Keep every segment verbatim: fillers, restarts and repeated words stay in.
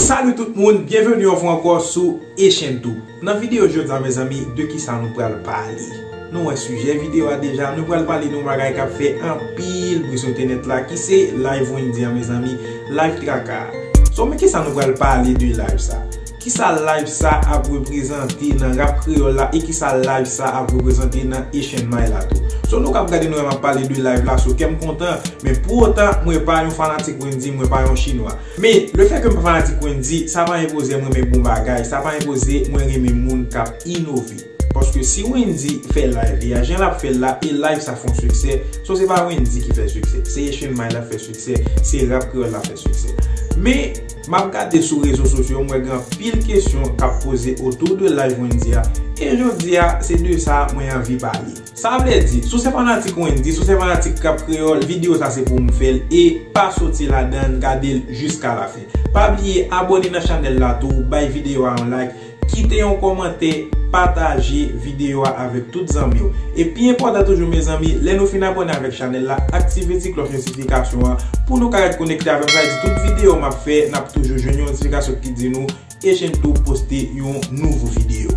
Salut tout moun, byenveni yon fwa ankò sou Echann Tube. Nan videyo jodi a, mezanmi, de kisa nou pral pale? Nou wè sijè videyo a deja, nou pral pale de yon bagay k ap fè anpil bri sou entènèt la, ki se live Wendy a, mezanmi, live traka. So, men kisa nou pral pale de live sa? Kisa live sa ap reprezante nan rap kreyòl la e kisa live sa ap reprezante nan Echann May la tou? So, nou k ap gade nou wè m ap pale de live la, so kè m kontan, men pou otan, mwen pa yon fanatik Wendy, mwen pa yon chinwa. Men, lefètke m pa fanatik Wendy, sa pa enpoze mwen renmen bon bagay, sa pa enpoze mwen renmen moun k ap inove. Paske si Wendy fè live li a, jan l ap fè l la, e live sa fè yon siksè, so se pa Wendy ki fè siksè, se Echann May la fè siksè, se rap kreyòl la fè siksè. Men, m ap gade sou rezo sosyo, m wè gen anpil kesyon k ap poze otou de live Wendy a, e jodi a, se de sa mwen anvi pale. Sa vle di, si w se fanatik Wendy, si w se fanatik rap kreyòl, videyo sa se pou m fè l e pa soti ladan l, gade l jiska lafen. Pa bliye abòne nan chanèl la tou, bay videyo a yon like, kite yon kòmantè, pataje videyo a avèk tout zanmi w. E pi enpòtan toujou, mezanmi, lè nou fin abòne avèk chanèl la, aktive ti klòch notifikasyon an pou nou ka ret konekte avè m. Sa vle di tout videyo m ap fè, n ap toujou jwenn yon notifikasyon ki di nou Echann Tube poste yon nouvo videyo.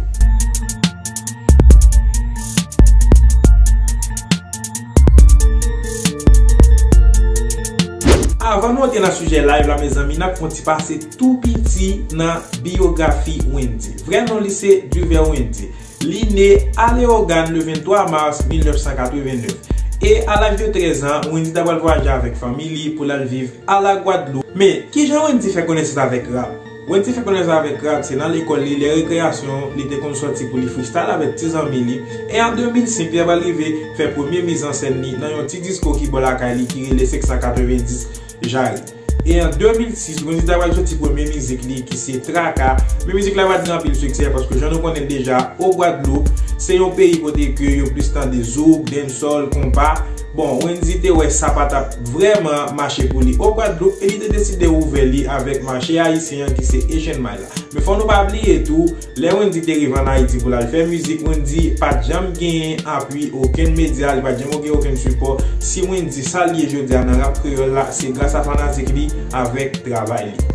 Avan nou antre nan sijè live la, mezanmi, n ap fè yon ti pase tou piti nan biyografi Wendy. Vrè non li se Duver Wendy. Li ne a Leyogàn le venntwa mas mil nèf san katrevennnèf. E a laj de trèz an, Wendy ta pral vwayaje avèk fanmi li pou l al viv a la Gwadloup. Men, kijan Wendy fè konesans avèk rap? Wendy fè konesans avèk rap, se nan lekòl li, lè rekreyasyon, li te konn sòti pou li freestyle avèk ti zanmi li. E an de mil senk, li ta pral rive fè premye mizansèn li nan yon ti disko ki bò lakay li ki rele senk san katrevenndis Jari. E an de mil sis, Wendy ta pral sòti premye mizik li ki se Traka. Men mizik la pa t gen anpil siksè paske jan nou konnen deja, o Gwadloup, se yon peyi kote ke yo plis tande zouk, dancehall, konpa. Bon, Wendy te wè sa pa t ap vrèman mache pou li o Gwadloup e li te deside ouvè li avèk mache ayisyen an ki se Echann May la. Men fò nou pa bliye tou, lè Wendy te rive ann Ayiti pou l al fè mizik, Wendy pa t janm genyen apui okenn medya, li pa t janm gen okenn sipò. Si Wendy sa l ye jodi a nan rap kreyòl la, se gras a fanatik li avèk travay li.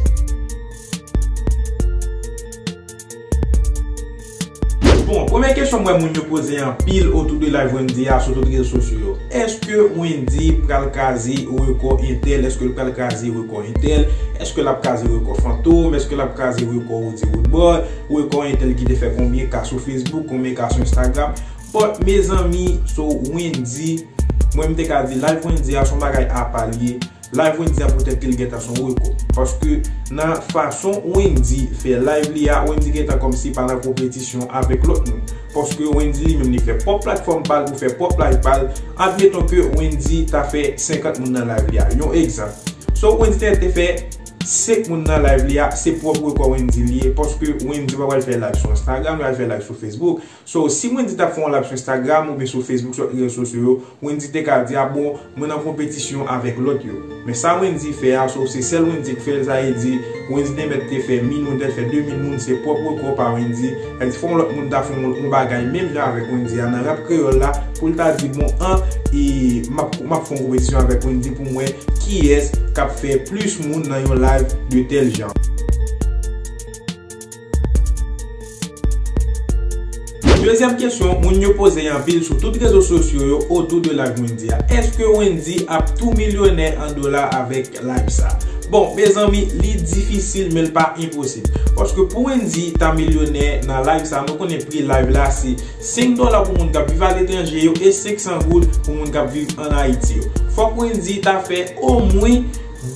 Bon, premye kesyon m wè moun yo poze anpil otou de live Wendy a sou tout rezo sosyo yo. Èske Wendy pral kraze rekò entèl? Èske l pral kraze rekò entèl? Èske l ap kraze rekò Fantom? Èske l ap kraze rekò Roody Roodboy? Rekò entèl ki te fè konbyen ka sou Facebook, konbyen ka sou Instagram? But, mezanmi, so Wendy, mwen m te ka di live Wendy a se yon bagay apa l ye. Live Wendy a poutèt ke li gentan se yon rekò. Paske nan fason Wendy fè live li a, Wendy gentan kòmsi pa nan konpetisyon avèk lòt moun. Paske Wendy li menm li fè pwòp platfòm pa l pou fè pwòp live pa l. Admeton ke Wendy ta fè senkant moun nan live li a. Yon egzanp. So Wendy te, te fè senk moun nan live li a, se pwòp rekò Wendy li ye. Paske Wendy pa pral fè live sou Instagram, li pral fè live sou Facebook. So, si Wendy t ap fè yon live sou Instagram oubyen sou Facebook, sou lòt rezo sosyo yo, Wendy te ka di, a bon, mwen nan konpetisyon avèk lòt yo. Men sa Wendy fè a, so, se sèl Wendy k fè l, sa vle di, Wendy te mèt te fè mil moun, te fè de mil moun, se pwòp rekò pa Wendy. Sa vle di, fò yon lòt moun ta fè yon, yon bagay menm jan avèk Wendy a nan rap kreyòl la, pou l ta di, bon, an, e, m ap, m ap fè yon konpetisyon avèk Wendy pou m wè kiyès k ap fè plis moun nan yon live de tèl jan. Dezyèm kesyon, moun yo poze anpil sou tout rezo sosyo yo otou de live Wendy a. Èske Wendy ap tou milyonè an dola avèk live sa? Bon, mezanmi, li difisil, men l pa enposib. Paske pou Wendy ta milyonè nan live sa, nou konnen pri live la se senk dola pou moun k ap viv aletranje yo e senk san goud pou moun k ap viv ann Ayiti yo. Fòk Wendy ta fè omwen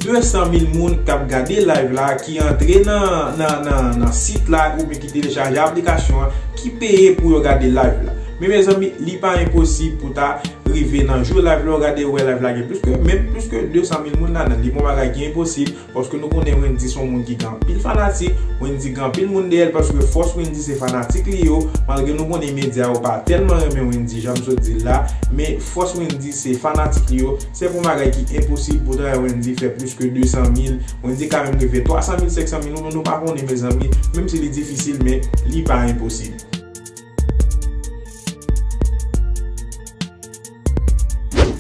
de san mil moun k ap gade live la, ki antre nan, nan, nan, nan sit la, oubyen ki telechaje aplikasyon an, ki peye pou yo gade live la. Men mezanmi, li pa enposib pou ta rive nan jou live la, w gade, w wè live la gen plis ke, menm plis ke de san mil moun ladan l. Li pa yon bagay ki enposib, paske nou konnen Wendy se yon moun ki gen anpil fanatik, Wendy gen anpil moun dèyè l, paske fòs Wendy se fanatik li yo, malgre nou konnen medya yo pa tèlman renmen Wendy, jan m sot di l la, men fòs Wendy se fanatik li yo. Se pa yon bagay ki enposib pou travay Wendy fè plis ke de san mil. Wendy ka menm rive twa san mil, senk san mil, nou, nou pa konnen, mezanmi. Menm si li difisil, men li pa enposib.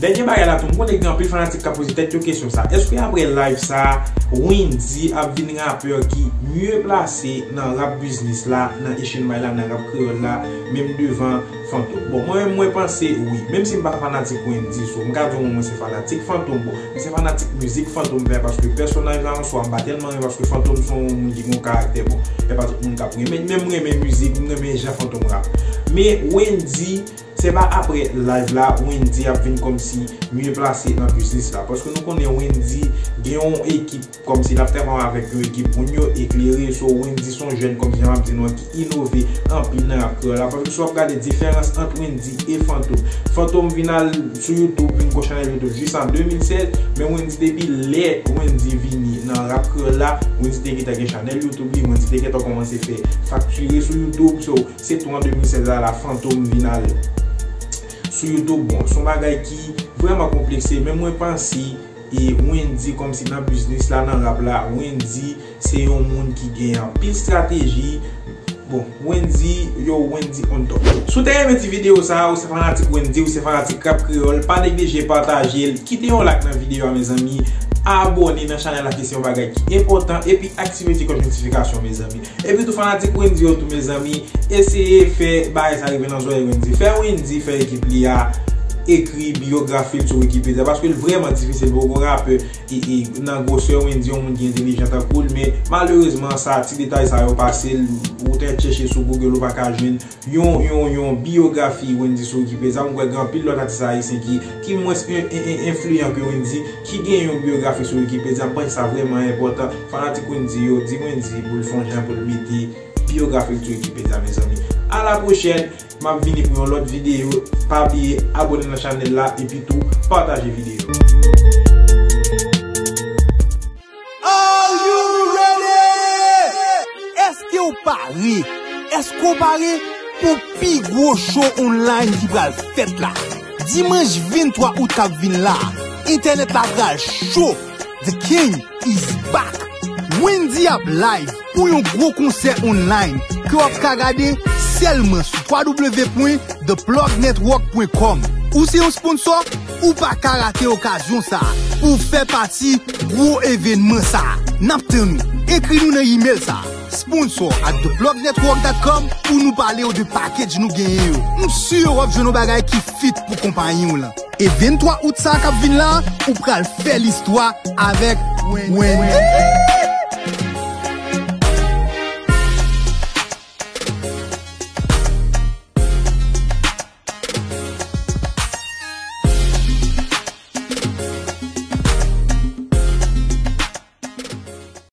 Dènye bagay la tou, m konnen gen anpil fanatik k ap poze tèt yo kesyon sa. Èske apre live sa, Wendy ap vin rapè ki mye plase nan rap biznis la, nan echenn bay la, nan rap kreyòl la, menm devan Fantom? Bon, mwen menm, mwen panse wi. Menm si m pa fanatik Wendy, so, m ka di w mwen se fanatik Fantom. Bon, m se fanatik mizik Fantom fè, paske pèsonaj la an swa, m pa tèlman renmen, paske Fantom se yon moun ki gen yon karaktè. Bon, e pa tout moun k ap renmen, men m renmen mizik, m renmen jan Fantom rap. Men Wendy, se pa apre live la, Wendy ap vin kòmsi mye plase nan biznis la. Paske nou konnen Wendy gen yon ekip, kòmsi l ap travay avèk yon ekip moun yo eklere. So, Wendy se yon jèn, kòmsi jan m ap di nou an, ki inove anpil nan rap kreyòl la. Paske si w ap gade diferans ant Wendy e Fantom, Fantom vin al sou YouTube, vin gon chanèl YouTube jis an de mil sèz, men Wendy, depi lè Wendy vini nan rap kreyòl la, Wendy te gentan gen chanèl YouTube li, Wendy te gentan kòmanse fè faktire sou YouTube. So, se tou an de mil sèz la, la Fantom vin al sou YouTube. Bon, se yon bagay ki vrèman konplekse, men mwen panse, e Wendy kòmsi nan biznis la, nan rap la, Wendy se yon moun ki gen anpil estrateji. Bon, Wendy, yo, Wendy on top. Si w te renmen ti videyo sa, ou se fanatik Wendy, ou se fanatik rap kreyòl, pa neglije pataje l, kite yon like nan videyo a, mezanmi, abòne nan chanèl la, ki se yon bagay ki enpòtan, epi aktive ti klòch notifikasyon, mezanmi. Epi tou, fanatik Wendy yo tou, mezanmi, eseye fè bagay sa rive nan zòrèy Wendy. Fè Wendy fè ekip li a ekri biyografi l sou Wikipedia, paske l vrèman difisil pou yon rapè e, e, nan gwosè Wendy, yon moun ki entelijan tankou l, men malerezman, sa, ti detay sa yo pase l, ou te chèche sou Google, ou pa ka jwenn yon, yon, yon biyografi Wendy sou Wikipedia. Mwen kwè gen anpil lòt atis ayisyen ki, ki mwens en, en, en, enfliyan ke Wendy, ki gen yon biyografi sou Wikipedia. Mwen panse sa vrèman enpòtan. Fanatik Wendy yo, di Wendy pou l fè yon jan pou l mete biyografi l sou Wikipedia, mezanmi. A la pwochèn, m ap vini pou yon lòt videyo. Pa bliye abòne nan chanèl la, epi tou pataje videyo. Are you ready? Èske w pare? Èske w pare pou pi gwo show online ki pral fèt la? Dimanch venntwa out k ap vin la, entènèt la pral cho. The King is back. Wendy ap live pou yon gwo konsè online ke w ap ka gade sèlman sou w w w pwen the plug network pwen com. Ou se yon sponsor, ou pa ka rate okazyon sa a pou w fè pati gwo evènman sa a. N ap tann ou. Ekri nou nan imèl sa a, sponsor at the plug network dot com, pou nou pale w de package nou genyen yo. M si w ap jwenn yon bagay ki fit pou konpayi w lan. E venntwa out sa a k ap vin la, ou pral fè listwa avèk Wendy.